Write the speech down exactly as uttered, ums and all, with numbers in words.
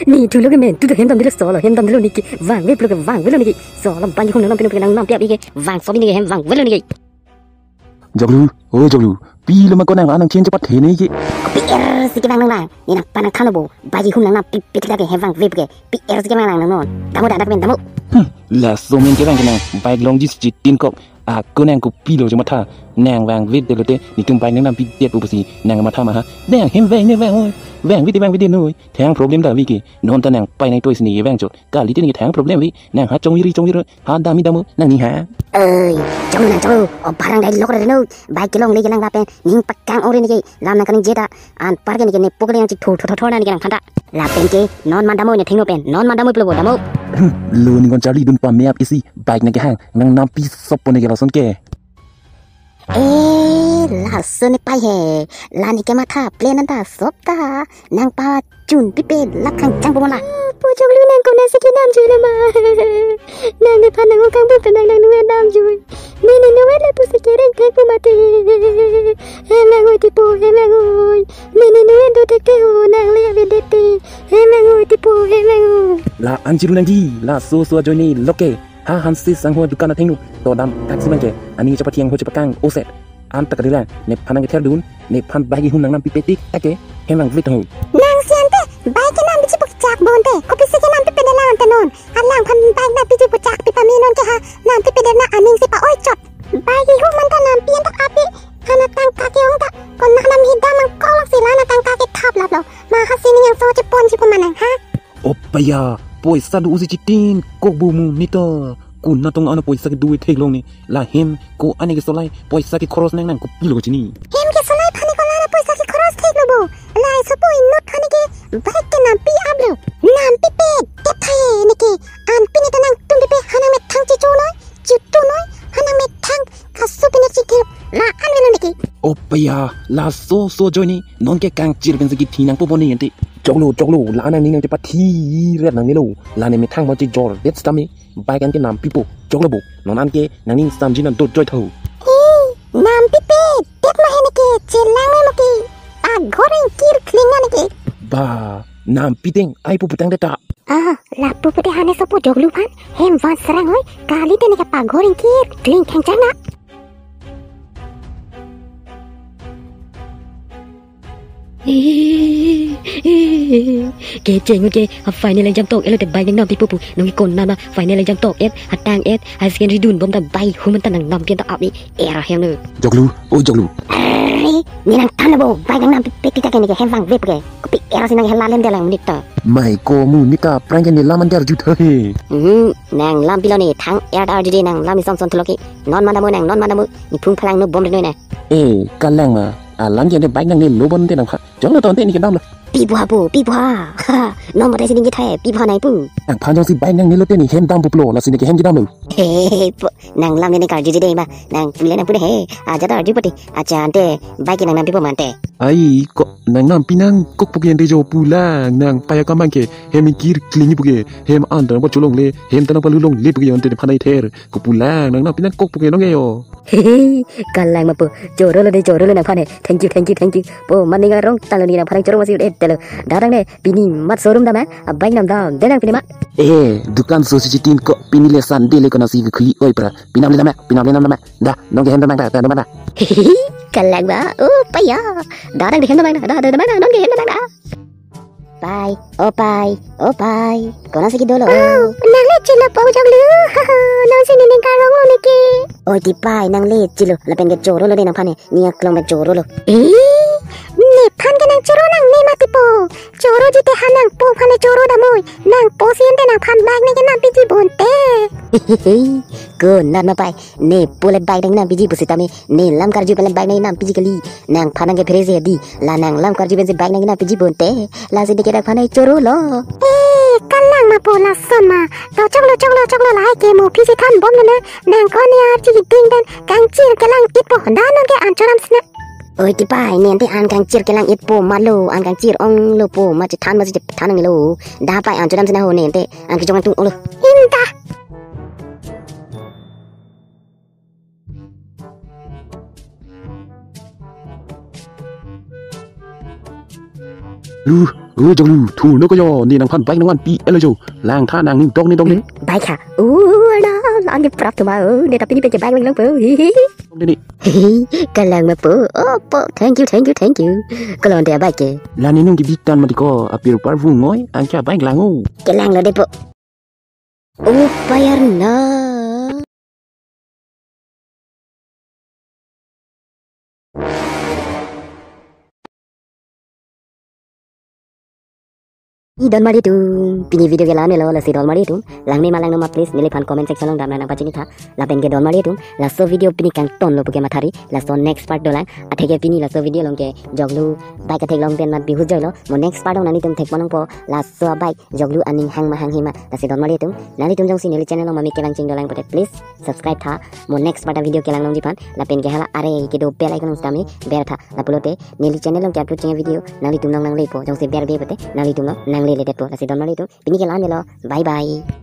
Ni thulo ke men, tu tu hem damdelo solo, hem damdelo neke, vangve pulo ke vangvelo neke, solo bang hum nangnampi nangpi nangnampik ke, vang sobi neke hem vangvelo neke. Joklu, o Joklu, pilo ma ko nang anang chen chepathe neke. Pi er si kevang nang nang, ne nangphan nangthanlo bo, bang hum nangnampi pik ke hem vangve ke, pi er si kevang nang nang non, damu dak dak men damu. Hmm, laso men kevang ke nang, bike longji si chitin kok, ako nang kopilo chematha, nang vangvedetlo te, netum bang nangnampidet pusi, nang matha ma ha, nang hem vang ne vang oi, vangvedet vangvedet noi, thang problem ta vi ke, non ta nangpai nangtoi si ne vang chot, kali te ne thang problem vi, nang ha chongviri chongviri, ha dami damu, nang ni ha. Oi, chong nang chong, o barang dai lok re no, bike kelongle kelang lapen, ning pakang ore neke, lam nang kaningje ta, anpar ke neke nepo ke nang chithu thu thu thu nang neke nangphan ta. Lapen ke, non man damu ne thengno pen, non man damu pulo bo damu. Lo ning kon charli dun pame ap isi, bike nang kehang, nangnampi sop po neke lason ke. Eh, lason ne pai he, la neke matha, plan anta sop ta, nangpachun pipe, lakhang chang po ma la. Pu Joklu nang kona si kenamjui lo ma. Nang nephan nang okang pu pen nang nang nunga namjui. Mene nunga le pusi kereng thek pu mati. Hem vang oi tipo, hem vang oi. Mene nunga do thek te ho, nang le avedet te. Hem vang oi tipo, hem vang oi. La anjiru nangji, laso so ajoine lo ke. Ha hanse sangho dukan athengno, to dam taxi bang ke. Aning chepathiang ho chepakang oset. Anta kadila, nephan nang kether dun, nephan bang hum nangnampipe tik ta ke, hem vangve tong. Nang si ante, bike nangbiji puchak bonte, kopisi kenampipedet lang ante non. Alangphan bike nangpiji puchak pi pame non ke ha, nampipedet na aning si pa-oi chot. Bang hum anta nampi anta api, hana tangka ke-ong ta, kona nang hidam nang kolok si la na tangka kethap laplo. Ma ha si ning yang so cheponji pu ma nang ha. Opaya, poisa do usi chitin kok bo mu neta. Kona tong ano poisa kedo theklong ne. La hem ko ane kesolai poisa kekhoros nang nang kopilo kachini. Hem kesolai aphan ne ko la na poisa kekhoros theklo bo. Lai sopo inut aphan ne ke bike kenampi aplo. Nampipe, tep thai neke. Anpini ta nangtum pipe ha nangmethang chichu noi, chitu noi, ha nangmethang kasu pine chikir. La anvelo neke. Opaya, laso so ajoine, non ke kangchir pensi kithi nangpo boni ante. Joklu, Joklu, la nang ning nang chepathi ret nangnelo. La ne methang ma chijordet sitame, bike an kenampipo. Joklu bo, non an ke nangning samji nang dojoi tho. Eh, nampipe, tep ma he neke, chelang me mo ke. Paghor ingkir kling na neke. Ba, nampi teng, ai pu putang deta. Ah, lapu pute hane sopo Joklu aphan, hem van serang oi, kali te neke paghor ingkir kling thengchang na. Kecheng ke, a final exam tok-etlo te bike nangnampipo pu, nong ikon nama final exam tok-et, hatang-et, high secondary dunbom ta bike hum anta nangnampi anta api era hem nu. Joklu, o Joklu. Arre, ne nangthan bo, bike nangnampipe tik ta ke neke hem vangve ke. Kopi era si nang hela lem de lang menit ta. Mai ko mu neta prank ke ne lam an der jut he. Hmm, nanglampilo ne thang er ta arju de nanglam ison son thulo ke. Non man damu nang, non man damu. Ne phung phalang nu bom de noi na. Eh, kalang ma. Alam ke ne bike nangnelo bonte nangphan. Joklu to ante ne kedamlo. Pi bua pu, pi bua. Ha, non mate si ning kethai, pi bua nai pu. Nangphan jongsi bike nangnelo te ne hem dam puplo, lasi ne ke hem kedamlo. He, po, nanglam ne karju ji de ma. Nang pule nang pule he. Aja ta arju pati. Acha ante, bike nangnampipo ma ante. Ai, ko nangnampi nang kok pu ke ante jo pu lang, nang paya kamang ke, hem ingkir kling pu ke, hem anta nangpacholongle, hem ta nangpalulongle pu ke ante nephan ai ther, ko pu lang, nangnampi nang kok pu ke nong eyo. Hehe, kalang ma pu, choro lo de choro lo nangphan he, thank you, thank you, thank you, po, maning arong talo ne nangphan choro masi ut-et talo, dadang ne, pini mat showroom dam ha, a bike nam dam, de nang pini mat. Eh, dukan so si chitin ko, pini le Sunday le ko nasi kekhui oi pra, pinam le dam ha, pinam le nam dam ha. Da, nong ke hem damang da, da damang da. Kalang ba, oh paya. Da dang ke hem damang da, da da damang da, nong ke hem damang da. Pai, oh pai, oh pai. Konat si kedolo? Oh, nang le chelo po Joklu. Nang si nening karong lo neke. Oh ti pai, nang le chelo. Lapen ke choro lo de nangphan ne. Ne aklong pen choro lo. Eh, nephan ke nang choro nang ne mati po. Choro ji te ha nangpo aphan le choro damoi. Nangpo si ante nangphan bike ne kenampiji bonte. Konat ma pai. Nepo le bike nangkenampiji pusitame, ne lam karju pen le bike nangkenampiji kali. Nangphan nang kephere si hedi, la nanglam karju pensi bike nangkenampiji bonte. Lasi ne ke nangphan nangchoro lo. Eh, kalang ma po lason ma. To choklo, choklo, choklo, lahai ke mo phi si thanbom lo na. Nang ko ne arju ding pen kangchir kelang-et po. Da nang ke an chodam si na. Oi ti pai, ne ante an kangchir kelang-et po ma lo, an kangchir ong lo po ma chethan ma si chethan nanglo. Da pai an chodam si na ho ne ante an kejong an tung ong lo. Inta. Lu, lu jong lu, thu no ko jo, ne nangphan bike nangvanpi elo jo. Langtha nangning dong ne dong ne. Hmm, bike ha. Uh, na, lang ke prap thuma, oh, ne tapi ne pen ke bike vanglo po. Hi, hi, hi. Dong ne ne. Hi, hi, kalang ma po. Oh, po, thank you, thank you, thank you. Kalon te bike ke. La ne nung ke bitan mati ko, apir par vung ngoi, angke bike lang o. Kelang lo de po. Oh, bayar na. Ni don mari tum, pini video ke la-an lo, lasi don mari tum. Lang ne ma lang no ma, please neliphan comment section along damnang nangpachini tha. Lapen ke don mari tum, laso video pini kangton lo pu ke mathari, laso next part dolang. Atheke pini laso video along ke jok lu bike athek along pen mat bihut joilo. Mo next part along nanglitum thek ponong po, laso bike jok lu aning hang ma hang hima. Lasi don mari tum, nanglitum jongsi neli channel along mami kelang ching dolang pote, please subscribe tha. Mo next part a video kelang longji aphan, lapen ke hala are kedo bell icon sitame ber tha. Lapulote neli channel along ke upload cheng video nanglitum nang nang lepo, jongsi berbe pote nanglitum nang nangle le detpo. Lasi don mari tum, pini ke la-an lo. Bye bye.